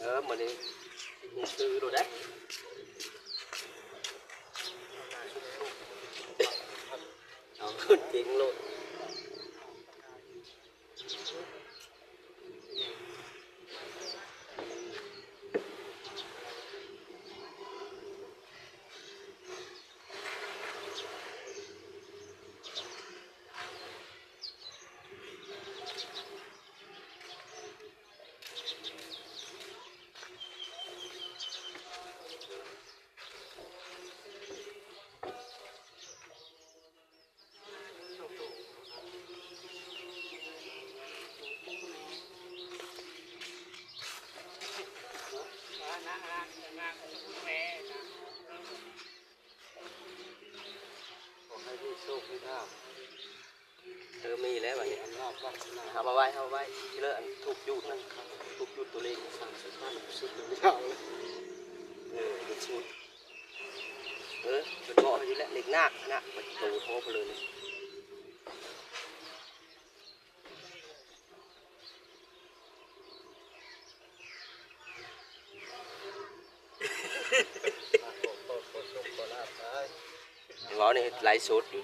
ເອີ ມື້ນີ້ມີຊື່ໂລດເດ້ ເອົາຄົນເກັ່ງໂລດ. ຂໍໃຫ້ມີໂຊກມີລາບ ເອີ ມີແລ້ວບັດນີ້ ເຮົາມາໄຫວ້ ເຮົາໄຫວ້ ເລີ ອັນ ທູບຈູດນະ ທູບຈູດຕົວເລກ ເອີ ເປັນສູດ ເອີ ເພິ່ນບອກຢູ່ແລ້ວ ເລກນາກນະ ໂຕທໍ່ເພິ່ນເລີຍ. ເວົ້າໃນໄລຟ໌ສົດຢູ່.